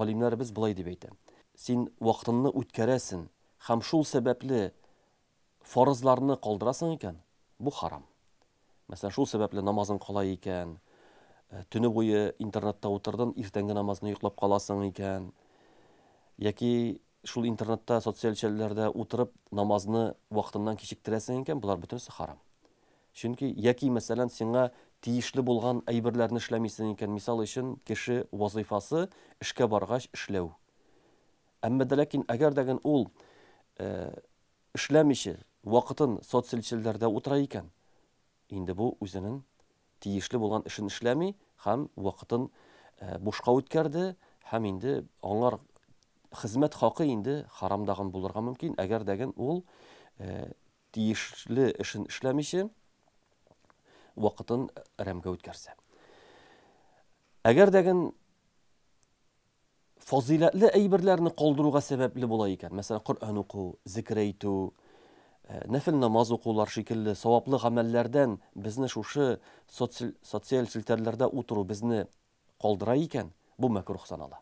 Галимнәребез болай дип әйтә. Син вакытыңны үткәрәсен һәм шул сәбәпле фарызларны калдырасың икән, бу харам. Мәсәлән, шул сәбәпле намазың кала икән, төне буе интернетта утырдың, иртәнге намазны йоклап каласың икән, яки шул интернетта, социаль челтәрләрдә утырып намазны вакытыннан кичектерәсең икән, болар бөтенесе харам. Чөнки яки, мәсәлән, сиңа тиешле булган әйберләрне эшләмисең икән, мисал өчен, кеше вазыйфасы эшкә баргач эшләү. Әмма дә ләкин әгәр дә ул эшләмичә вакытын социаль челтәрләрдә утыра икән, инде бу үзенең тиешле булган эшен эшләми һәм вакытын бушка үткәрде һәм инде аңар хезмәт хакы инде харам дагын булырга мөмкин, әгәр дә ул тиешле эшен эшләмичә вакытын әрәмгә үткәрсә. Әгәр дә фазыйләтле әйберләрне калдыруга сәбәпле була икән, мәсәлән, Коръән уку, зикер әйтү, нәфел намаз укулар шикелле саваплы гамәлләрдән безне шушы социаль челтәрләрдә утыру безне калдыра икән, бу мәкрух санала.